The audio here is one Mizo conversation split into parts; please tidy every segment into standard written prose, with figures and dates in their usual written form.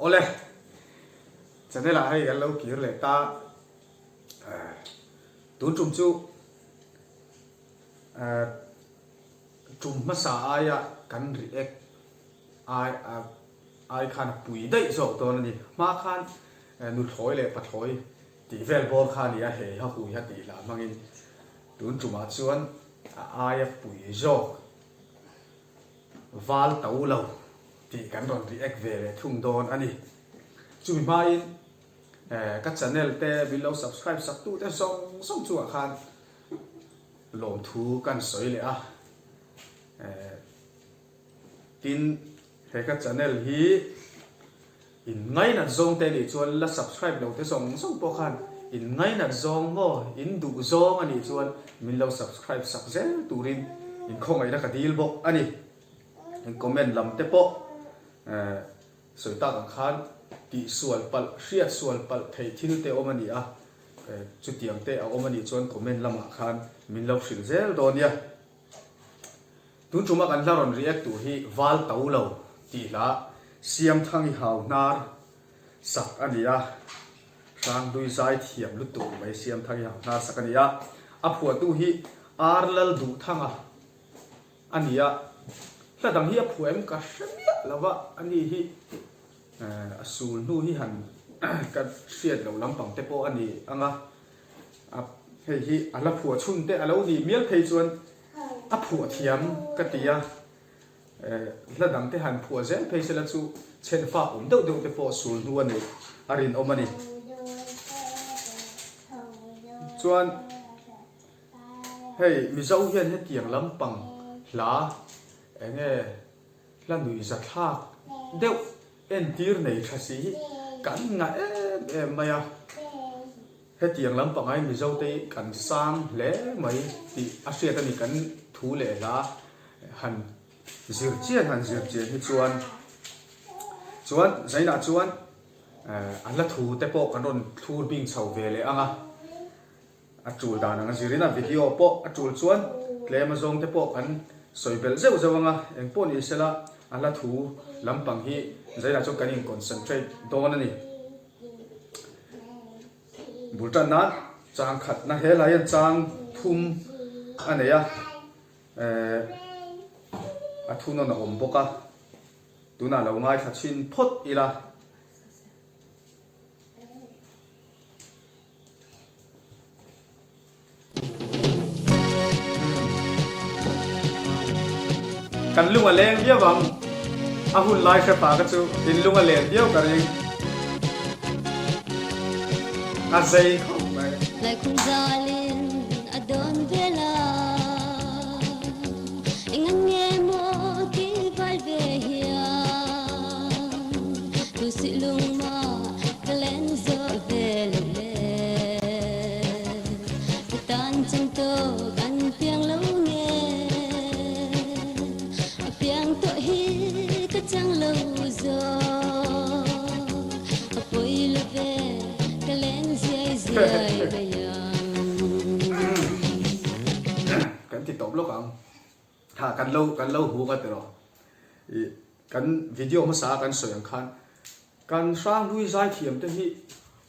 Awle, channel ah hei kan lo kir leh ta, tun tum chu tum hmasa aia kan react ai ai khan a pui daih zawk dawn a ni. Hma khan nuthlawi leh pathlawi tih vel bawr kha a ni a, hei ha hui ha tih hlah hmangin tun tumah chuan a aia pui zawk Val to lo tih kan rawn react ve leh thung dawn a ni. Chumi hmain ka channel te min lo subscribe sak tu te zawng zawng chungah khan lawmthu kan sawi leh a. Tin, he ka channel hi In ngainat zawng te nih chuan la subscribe lo te zawng zawng pawh khan in ngainat zawng maw in duh zawng a nih chuan min lo subscribe sak zel turin in khawngaihna ka dil bawk a ni. In comment lam te pawh sawi tak ang khan tih sual palh hriat sual palh theih thil te awm a ni a, chutiang te a awm a nih chuan comment lamah khan min lo hrilh zel dawn nia. Tun tuma kan hla rawn react tur hi Val to lo tih hla Siamthangi hau hnar sak a ni a, Hranghlui zai thiam lutuk mai Siamthangi hau hnar sak a ni a, a phuahtu hi Ar Lalduhthanga a ni a, hla dang hi a phuah em ka hre miah lo va, a ni hi a sul hnu hi han ka hriat loh lampang te pawh a ni ang a. A hei hi a la phuah chhun te a lo nih mial phei chuan a phuah thiam ka ti a, hla dang te han phuah zel phei sela chu chhen fak awm deuh deuh te pawh sul hnu a neih a rinawm a ni. Chuan hei Mizo hian hetiang lampang hla enge hla nuihza thlak deuh entir nei tha si hi kan ngah em em mai a. Hetiang lampangai Mizote hi kan sang hle mai tih a hriat a ni kan thu leh hla han zir chian han zir chian hi chuan chuan zainah chuan a hla thu te pawh kan rawn thlur bing chho ve leh ang a, a tul dan ang a zirin a video pawh a tul chuan tlem a zawng te pawh kan sawi belh zeuh zeuh ang a, engpawh ni sela a hla thu lampang hi zainah chuan kan in concentrate dawn a ni. Bul tan nan chang khatna he lai hian chang thum a nei a, eh a thunawn a awm bawk a, tunah lo ngaithla chhin phawt ila. Kan lung a leng viau ang. A hun lai hre pa ka chu in lung a len viau ka ring. A zei khawp mai. Laikhum zalin a dawn vel a, eng an nge maw ti vai ve hian, tu sih lung mah ka len zawh ve loh le. Ka tan chang tawk an piang lo nge, a piang tawh hi ka chang lo zawk. A pawi lo ve ka leng ziai ziai mai ang. Kan ti tawp lawk ang. Ha kan lo kan lo huk a tiraw. I kan video hmasa a kan sawi ang khan Kan Hranghlui zaithiam te hi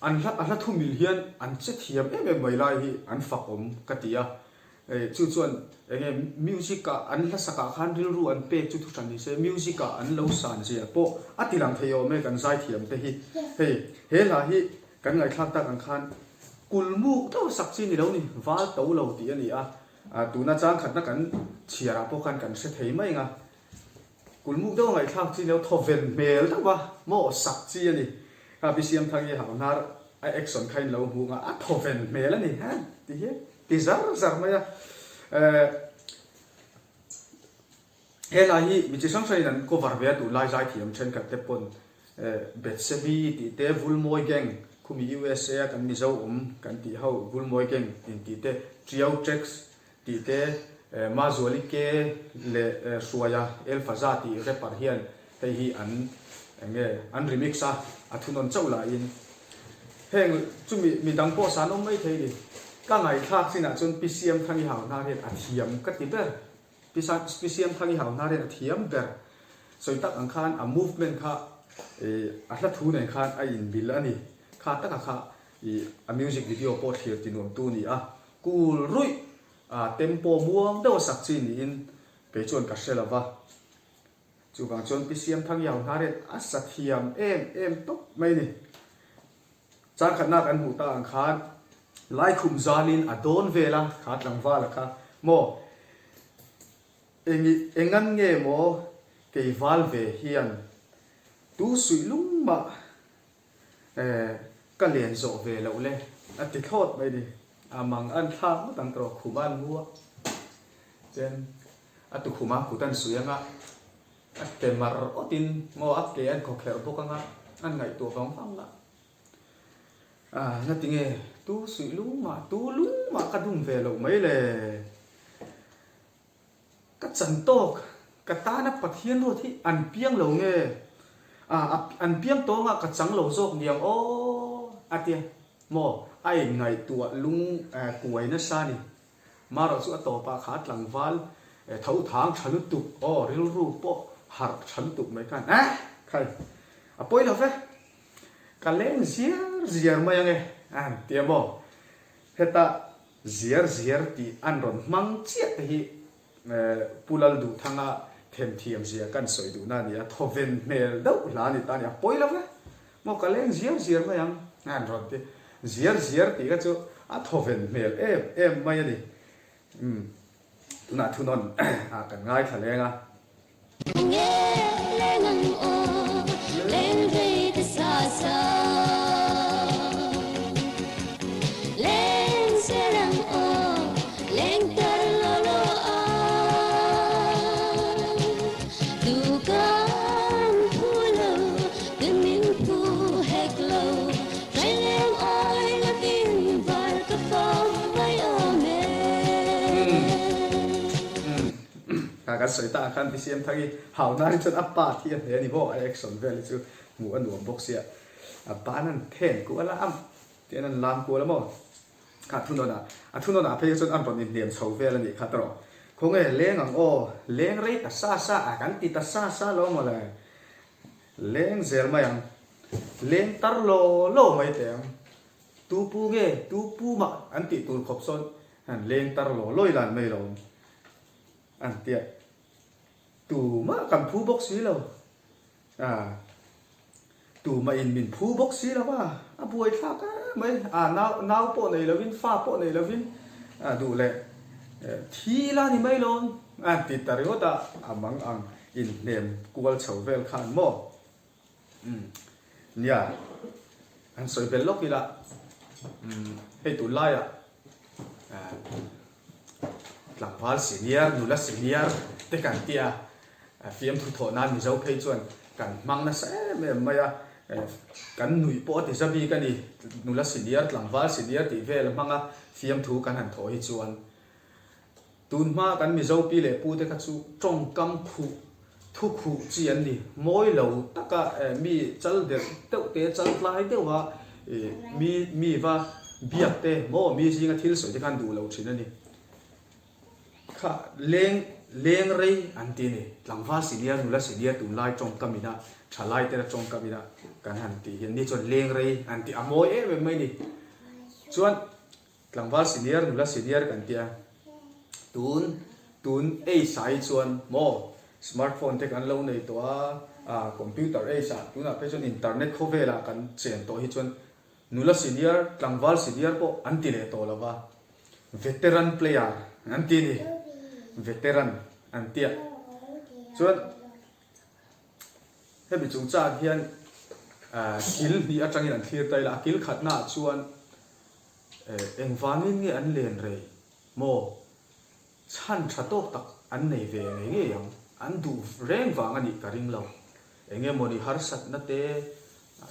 an hla a hla thu mil hian an che thiam em em mai lai hi an fak awm ka ti a, chu chuan enge music ah an hla sak ah khan rilru an pek chu thu hran ni se music ah an lo san zia pawh a ti lang thei awm e kan zaithiam te hi. Hei he hla hi kan ngaihthlak tak ang khan kulmuk deuh sak chi ni lo ni val to lo tih a ni a, tuna changkhatna kan chhiar ah pawh khan kan hre thei mai ang a. Kulmuk deuh a ngaihthlak chi lio thawven hmel deuh a maw sak chi a ni. Kha Pi Siamthangi hauhnar a action kha in lo hmuh nga a thawven hmel a ni ha ti hi ti zar zar mai a. Eh he lai hi mi chi hrang hrang in an cover ve a tunlai zaithiam thenkhat te pawn eh Betsebi tih te Vulmawi gang khumi USA a kan Mizo awm kan tih ho Vulmawi gang intih te Triau Tracks Tih te, Mazuali ke leh Hruaia Elfaza tih rapper hian hei hi an eng nge an remix a, a thunawn chauh laiin heng chumi midang pawh san awm mai thei ni. Ka ngaihthlak chinah chuan Pi Siamthangi hau hnar hian a thiam ka ti ber. Pi Siamthangi hau hnar hian a thiam ber. Sawi tak ang khan a movement kha. Ih a hla thu nen khan a inbil a ni. Kha taka kha ih a music video pawh thlir ti nuamtu a ni a. Cool ruih a tempo muang deuh a sak chi niin kei chuan ka hre lo va. Chuvang chuan Pi Siamthang Yau Hnarian a sa thiam em em tawp mai a ni. Changkhatna kan hmuh ta ang khan Laikhum zalin a dawn vel a, kha tlangvala kha maw engi engan nge maw kei val ve hian tu suih lung mah eh ka len zawh ve loh le a ti thlawt mai ni. A mang an thlak ngawt ang tawh khum a an mu a, chen a tukhum a kut an suih ang a, A ke mar awtin maw a ke an khawkherh bawk anga an ngaihtuah vang vang a. Ah ngatinge tu suih lung mah tu lung mah ka dum ve loh mai le. Ka chan tawk ka tana Pathian ruat hi an piang lo nge ah an piang tawngah ka chang lo zawk niang aw a tia maw a inngaihtuah lung kuai nasa a ni. Marawh chu a tawpah kha tlangval tho thang tha lutuk aw rilru pawh harh tha lutuk mai khan eh khai a pawi lo ve ka leng ziar ziar mai ange a han ti a maw heta ziar ziar tih an rawn hmang chiah te hi Pu Lalduhthanga themthiam zia kan sawi duhna a ni a, thawven hmel deuh hla a ni ta a ni, a pawi lo ve maw ka leng ziar ziar mai ang a han rawn ti, ziar ziar tih kha chu a thawven hmel em em mai a ni. Umm tunah thunawn ah kan ngaithla leng a. Nge leng ang aw, leng rei ta sa sa. Leng zel ang aw, leng tar lo lo ang. Tu kan phu lo, kan min phu hek lo. Tlai leng awi lovin var ka fam mai awm e. Kha kan sawi tak ang khan BCM thang hi hau nan hi chuan a part hi a hle a ni maw, a action vel hi chu hmuh a nuam bawk sia. A ban an then kual a, a tian an lam kual a maw? Kha thunawn ah, a thunawn ah phei kha chuan an rawn inhnem chho vel a nih kha tawh. Khawnge leng ang aw, leng rei ta sa sa a kan ti ta sa sa lo maw le? Leng zel mai ang, leng tar law law mai teh ang. Tu pu nge, tu pu mah an tih tur khawp sawn han leng tar law law i lan mai lo an tia. Tumah kan phu bawk si lo. A, tumah in min phu bawk si lo a, a buai thlak em mai. A, nau, nau pawh nei lovin, fa pawh nei lovin, a duh leh thi ila ni mai lawm a ti ta ringawt a, a mang ang inhnem kual chho vel khan maw. Umm, nia, han sawi bel lawk ila, umm, hei tunlaiah, Tlangval senior, nula senior te kan ti a, fiamthu thawh nan Mizo phei chuan kan hmang nasa em em mai a, kan nuih pawh a ti za bik a ni, nula senior, tlangval senior tih vel a hmang a, fiamthu kan han thawh hi chuan. Tun hma kan Mizo pi leh pu te kha chu tawngkam khuh, thu khuh chi an ni. Mawi lo taka mi chal derh deuh te, chal tlai deuha mi mi va biak te maw mi zinga thil sawi te khan duh lo thin a ni. Kha leng leng rei an ti a ni. Tlangval senior, nula senior tunlai tawngkam ina, thalai tena tawngkam ina kan han tih hian ni chuan leng rei an ti a mawi em em mai a ni. Chuan Tlangval senior nula senior kan tia tun tun age ah hi chuan maw smartphone te kan lo nei tawh a ah computer age ah tunah phei chuan internet khawvel ah kan chen tawh hi chuan nula senior tlangval senior pawh an ti leh tawh lo va veteran player an ti a ni veteran an tia chuan hemi chungchang hian ah kil hnih atangin an thlir ta ila a kil khatna ah chuan Engvangin nge an len rei maw? Chhan tha tawk tak an nei ve ngei ngei ang. An duh reng vang a nih ka ring lo. Eng emawni harsatna te,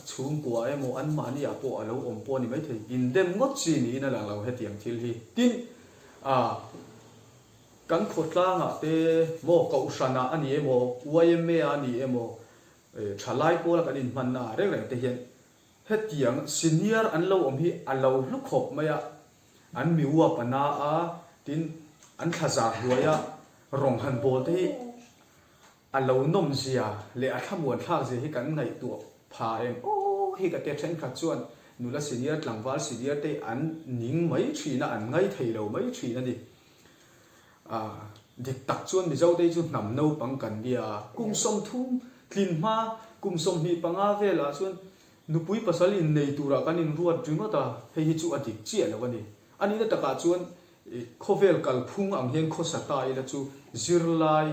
chhungkua emaw anmahni ah pawh a lo awm pawh a ni maithei. Indem ngawt chi niin a lang lo hetiang thil hi. Tin, ah, kan khawtlangah te maw, Kohhranah a ni emaw, YMA ah a ni emaw, thalai pawla kan inhmanna ah reng reng te hian Hetiang senior an lo awm hi a lo hlu khawp mai a, an mi uap a na a, tin an thlazar hnuaia rawng han bawl te hi. A lo nawmzia leh a thlamuan thlakzia hi kan ngaihtuah pha em aw hi ka tia thenkhat chuan nula senior tlangval senior te an ning mai thin a, an ngaithei lo mai thin a ni. Ah, dik tak chuan Mizo te hi chu hnam naupang kan nia, kum 30 tlin hma kum 25 velah chuan nupui pasal innei turah kan inruat ringawt a, hei hi chu a dik chiah lo a ni. A nihna takah chuan Khawvel kalphung ang hian khawsa ta ila chu zirlai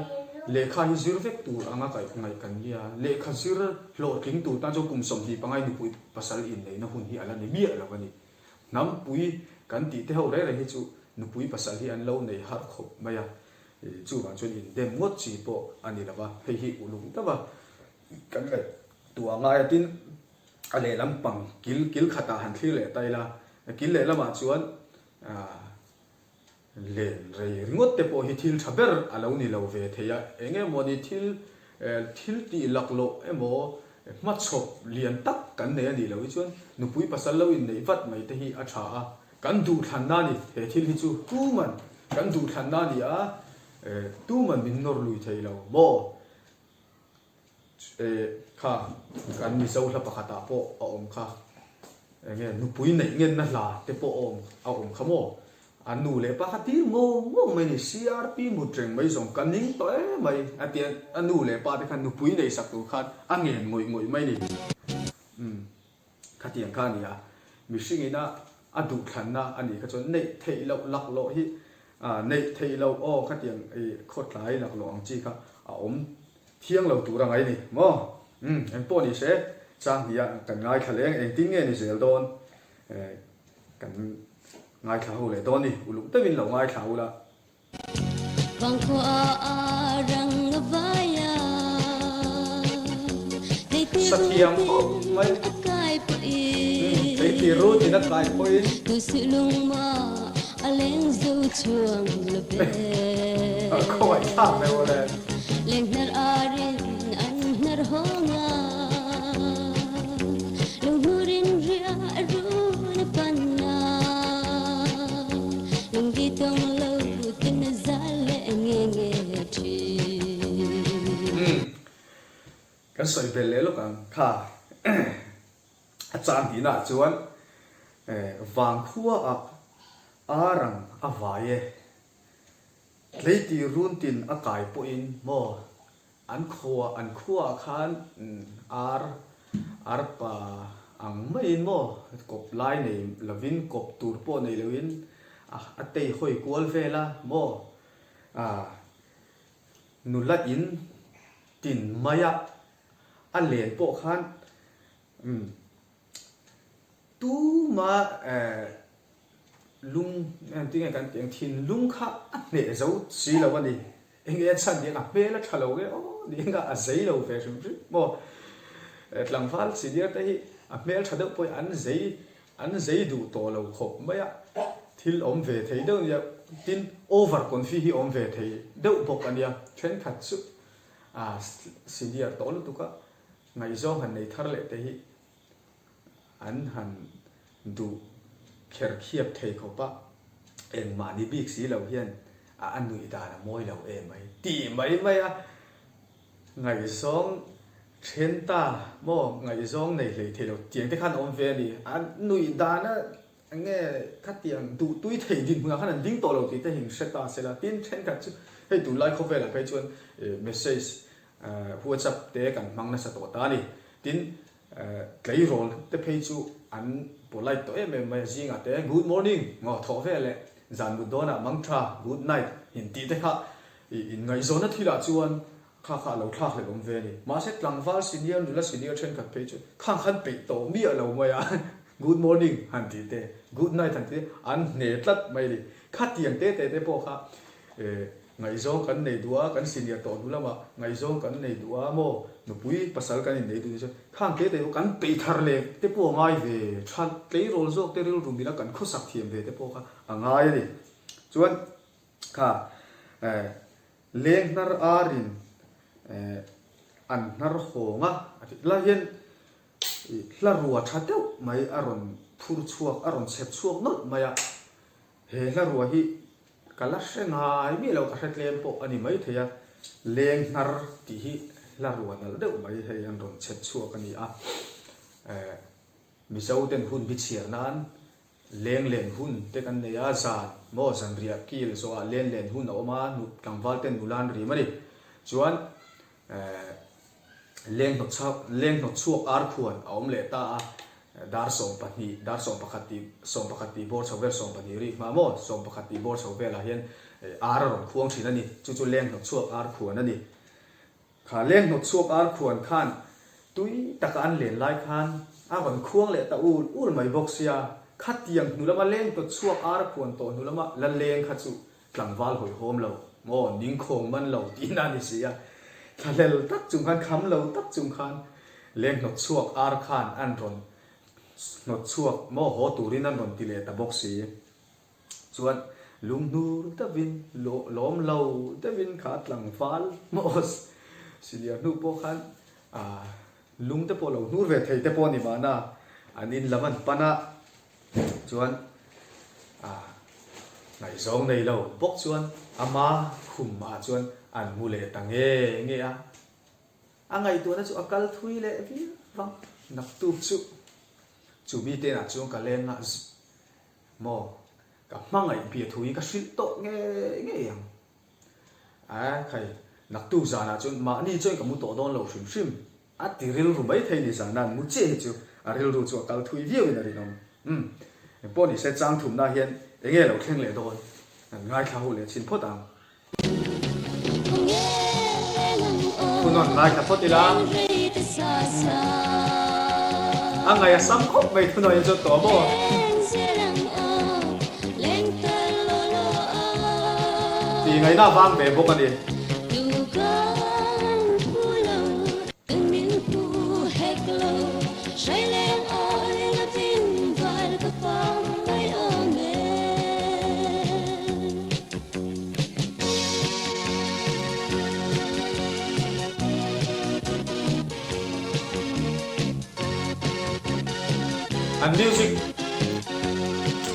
lehkha hi zir vek tur anga kaih ngaih kan nia. Lehkha zir hlawhtling tur tan chuan kum 25 i nupui pasal inneihna hun hi a la ni miah lo a ni. Hnampui kan tih te ho reng reng hi chu nupui pasal hi an lo nei har khawp mai a, chuvang chuan indem ngawt chi pawh a ni lo va, hei hi uluk deuh a kan ngaihtuah ngai a. Tin, a lehlam pang kil kil khatah han thlir leh ta ila, kil lehlamah chuan Len rei ringawt te pawh hi thil tha ber a lo ni lo ve thei a, eng emaw ni thil thil tih laklawh emaw hmachhawp lian tak kan nei a nih loh hi chuan nupui pasal lo inneih vat mai te hi a tha a, kan duhthlanna a ni, he thil hi chu tuman kan duhthlanna a ni a, tuman min nawr lui thei lo maw? Kha kan Mizo hla pakhatah pawh a awm kha, enge nupui neih ngenna hla te pawh a awm a awm kha maw? A nu leh pa kha tir ngawng ngawng mai a ni, CRP mut reng mai zawng ka ning tawh em mai a ti a, a nu leh pa te khan nupui neih sak tur khan a ngen ngawih ngawih mai a ni. Umm. Khatiang kha a ni a, mihring ina a duhthlanna a nih kha chuan neih theih loh laklawh hi neih theih loh aw khatiang i khawtlai laklawh ang chi kha a awm thiang lo tur a ngai ni maw? Umm eng pawh ni se chang hnih ah kan ngaithla leng engtin nge ni zel dawn kan ngaithla ho leh dawn ni uluk deuhin lo ngaithla ula. Sathiam khawp mai. Thei ti rut in a kai pawhin. Khawngaih thlak mai awle. Kan sawi belh leh lawk ang kha a chang hnihna ah chuan vangkhua ah arang a vai e tleiti runtin a kai pawhin maw An khua an khuaah khan ar arpa ang maiin maw kawp lai nei lovin kawp tur pawh nei loin a tei hawi kual vel a maw nula in tin maia a len pawh khan Tuma lung engtin nge kan tih ang thinlung kha a hneh zo si lo a ni. Enge a chhan hian a hmel a tha lo nge aw ni anga a zei lo ve hrim hrim maw. Tlangval senior te hi a hmel tha deuh pawhin an zei an zei duh tawh lo khawp mai a, thil awm ve thei deuh nia tin over confi hi awm ve thei deuh bawk a nia. Thenkhat chu senior tawh lutuk a ngaihzawng han nei thar leh te hi An han duh kher khiap thei khawp a, engmah ni bik si lo hian a a nuih dan a mawi lo em mai tih mai mai a, ngaihzawng then ta maw ngaihzawng nei hlei thei lo tiang te khan a awm ve a ni, a nuih dan a enge khatiang duh tui thei dinhmunah khan an ding tawh lo tih te hin hre ta sela, tin thenkhat chu hei tunlai khawvelah phei chuan message whatsapp te kan hmang nasa tawh ta a ni, tin Tleirawl te phei chu an polite tawh em em mai a, zingah te good morning maw thawh ve leh zan mut dawnah mangtha good night in tih te kha in ngaihzawnna thilah chuan kha kha a lo thlak hlelh awm ve a ni. Mahse tlangval senior nula senior thenkhat phei chu khang khan peih tawh miah lo mai a, good morning han tih te good night han tih te an hne tlat mai a ni. Khatiang te te te pawh kha Ngaihzawng kan nei duh a, kan senior tawh hnu lamah ngaihzawng kan nei duh a maw, nupui pasal kan innei duh ni chuan khang te te pawh kan peih thar leh te pawh a ngai ve, tha tleirawl zawk te rilru mila kan khawsak thiam ve te pawh kha a ngai a ni. Chuan kha leng hnar arin an hnar hawng a, a tih lai hian hla rua tha deuh mai a rawn phur chhuak, a rawn chhep chhuak nawlh mai a, he hla rua hi Ka la hre ngai miah lo, ka hre tlem pawh a ni maithei a. Leng hnar tih hi hla rua nalh deuh mai hei an rawn chhep chhuak a ni a. Mizo ten hun bi chhiar nan leng len hun te kan nei a, zan maw zanriah kil zawhah len len hun a awm a, tlangval ten nula an rim a ni. Chuan Leng hnawt chhuak ar khuan a awm leh ta a, dar 12, dar 11 tih, 11 tih bawr chho vel 12 rik hma maw, 11 tih bawr chho velah hian ar a rawn khuang thin a ni, chu chu leng hnawt chhuak ar khuan a ni. Kha leng hnawt chhuak ar khuan khan tui taka an len lai khan a rawn khuang leh ta ul ul mai bawk sia, khatiang hnu lama leng hnawt chhuak ar khuan tawh hnu lama la leng kha chu Tlangval hawihhawm lo maw, ningkhawng man lo tihna a ni si a. Thlahlel tak chung khan, kham lo tak chung khan leng hnawt chhuak ar khan an rawn hnawt chhuak maw haw turin an rawn ti leh ta bawk si. Chuan lunghnur deuhin, lawm lo deuhin kha tlangval maw siliar hnu pawh khan lung te pawh lo hnur ve thei te pawh a ni mahna an in lam an pan a. Chuan ah ngaihzawng nei lo bawk chuan ama khum ah chuan an mu leh ta nge nge a, a ngaihtuahna chu a kal thui leh viau vang. Naktuk chu chu mi te ah chuan ka leng a maw ka hmangaih bia thu hi ka hrilh tawh nge ngei ang. A khai naktuk zanah chuan mahni chuan ka mu tawh dawn lo hrim hrim. A ti rilru mai thei ni zan an mu chiah hi chu a rilru chu a kal thui viau in a rinawm. Umm. Engpawh ni se chang thumna hian enge lo thleng leh dawn an ngaithla ho leh chhin phawt ang. Thunawn ngaithla phawt ila. A ngaih a sam khawp mai thunawn hi chuan tawh maw. Tih ngaihna vang ve bawk a ni. An music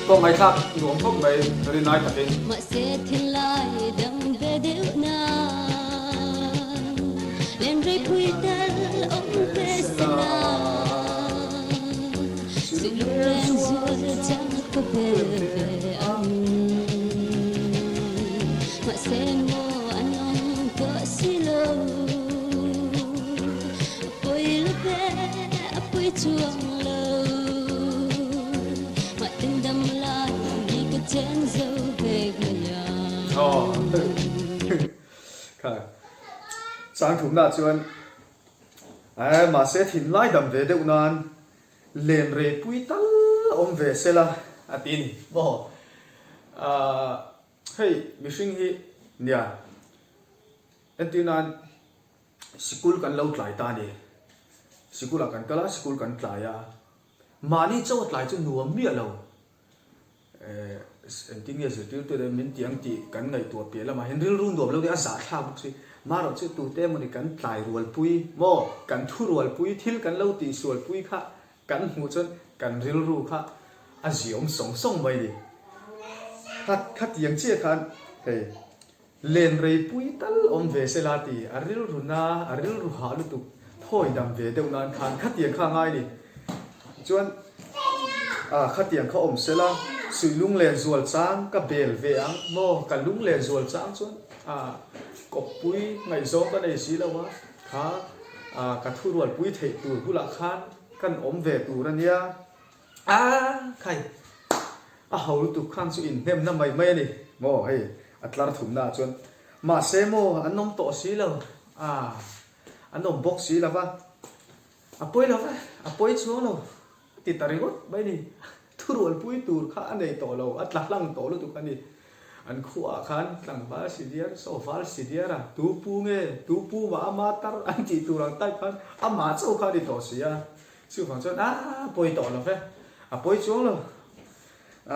pawh ngaihthlak nuam khawp mai rinai takin. Mahse thinlai dang ve deuh nan Len rei pui tal awm ve se na Suih lunglen zual chang ka bel ve ang Mahse maw an awm tawh si lo A pawi lo ve a pawi chuang lo Mah tin dam lai ni ka chen zo vek mai ang. Aw kha chang thumna chuan eh mahse thinlai dam ve deuh nan len rei pui tal awm ve sela a ti ni maw ah hei mihring hi nia entir nan sikul kan lo tlai ta a ni sikul ah kan kal a sikul kan tlai a mahni chaw tlai chu nuam miah lo. Engtin nge zirtirtu te min ti ang tih kan ngaihtuah piah lamah hian rilru nuam lo deuh a zahthlak bawk si. Marawh chu tute emawni kan tlai rualpui maw, kan thu rualpui thil kan lo tihsualpui kha kan hmuh chuan kan rilru kha a ziawm sawng sawng mai a ni. Kha khatiang chiah khan hei Len rei pui tal awm ve se la ti, a rilru na, a rilru hah lutuk, thawi dam ve deuh nan khan khatiang kha a ngai ni. Chuan ah khatiang kha awm se la, suih lunglen zual chang ka bel ve ang maw, ka lunglen zual chang chuan ah kawppui ngaihzawng ka nei si lo a, kha ah ka thurualpui theih tur bulah khan kan awm ve tur a nia. A khai, a ho lutuk khan chu inhnemna mai mai a ni maw hei a tlar thumna ah chuan mahse maw an awm tawh si lo a an awm bawk si lo va a pawi lo va a pawi chuang lo a ti ta ringawt mai a ni thurualpui tur kha a nei tawh lo a tla hlang tawh lutuk a ni an khuaah khan tlangval si diar saw val si diar a tu pu nge tu pu mah ama tar an tih tur ang type khan amah chauh kha a ni tawh si a. Chuvang chuan a pawi tawh lo ve, a pawi chuang lo.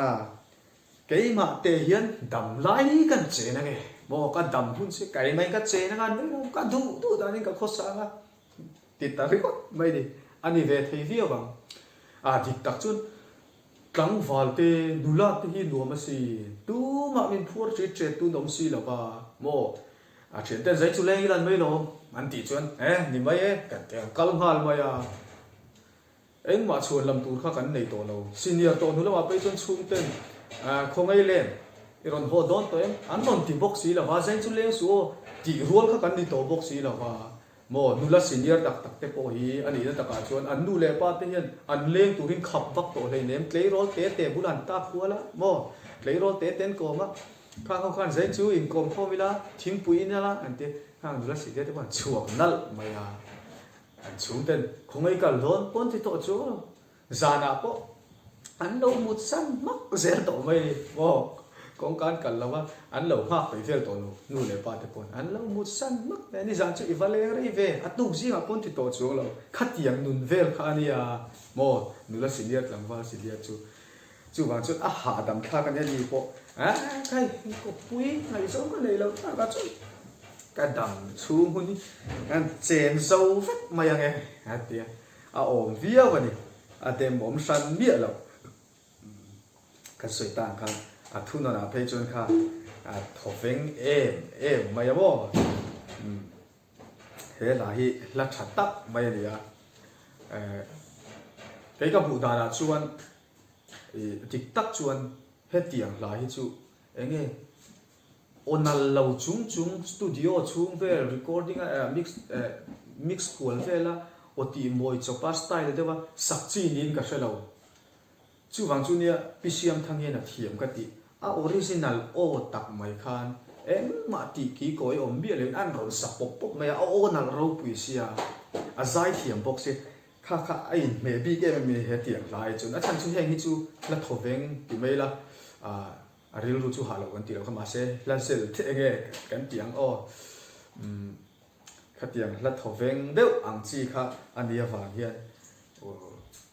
A, keimah te hian dam lai kan chen ange, maw ka dam hun che keimah in ka chen anga nui lo, ka duh duh danin ka khawsa anga ti ta ringawt mai ni, a ni ve thei viau ang. A, dik tak chuan tlangval te, nula te hi nuam a si, tumah min phuar ṭit ṭet tun awm si lo va, maw. A thianten zai chu leng ila an mai lo an tih chuan e ni mai e kan ti ang kal nghal mai a. Engmah chhuan lam tur kha kan nei tawh lo. Senior tawh hnu lamah phei chuan chhungten khawngaih len i rawn haw dawn tawh em? An rawn ti bawk si lo va, zai chu leng suh aw tih rual kha kan ni tawh bawk si lo va. Maw, nula senior tak tak te pawh hi a nihna takah chuan an nu leh pa te hian an leng turin khap vak tawh hleinem, tleirawl te te bulah an tak hual a, maw, tleirawl te te an kawm a, khang ho khan zai chu inkawm khawm ila, thingpui in ila an ti, khang nula senior te pawh an chhuak nalh mai a, an chhungten khawngaih kal dawn pawn ti tawh chu Zanah pawh an lo mut san hmak zel tawh mai maw? Kawngka an kal lo va, an lo nghak peih vel tawh lo, nu leh pa te pawn an lo mut san hmak mai a, nizan chu i va leng rei ve, a tuk zingah pawn ti tawh chuang lo, khatiang nun vel kha a nia maw? Nula senior tlangval senior chu chuvang chuan a hahdam thlak a nia ni pawh eh khai kawppui ngaihzawng ka nei lo tak a chuan ka dam chhung hun hi kan chen zo vek mai ang e a ti a. A awm viau a ni. A demawm hran miah lo. Ka sawi ta ang khan a thunawnah phei chuan kha a thawveng em em mai a maw? He hla hi hla tha tak mai a ni a. Kei ka hmuh danah chuan dik tak chuan hetiang hla hi chu eng nge Aw nal lo chung chung studio chhung vel recording a mix mix kual vel a aw tih mawi chawp a style deuh a sak chi niin ka hre lo. Chuvang chu nia Pi Siamthang hian a thiam ka tih. A original aw tak mai khan engmah tih ki kawi awm miah loin an rawn sa pawp pawp mai a, a aw nalh ropui sia, a zai thiam bawk si. Kha kha a inhmeh bik em em i hetiang hla hi chuan a chhan chu heng hi chu hla thawveng ti mai la ah A rilru chu hah lo kan tih loh kha mahse hla zel theh enge kan tih ang aw. Umm khatiang hla thawveng deuh ang chi kha a nih avang hian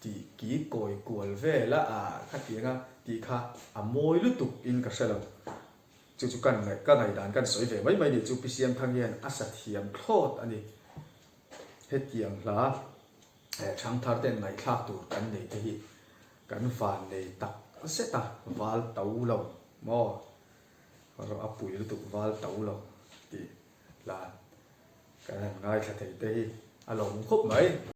tih ki kawi kual vel a ah khatianga tih kha a mawi lutuk in ka hre lo. Chu chu kan ngaih ka ngaihdan kan sawi ve mai mai nih chu Pi Siamthang hian a sa thiam thlawt a ni. Hetiang hla Thangthar ten ngaihthlak tur kan nei te hi kan van nei tak zet a, val to lo maw? Rawh a pui lutuk val to lo tih hla kan han ngaithla thei te hi a lawmawm khawp mai.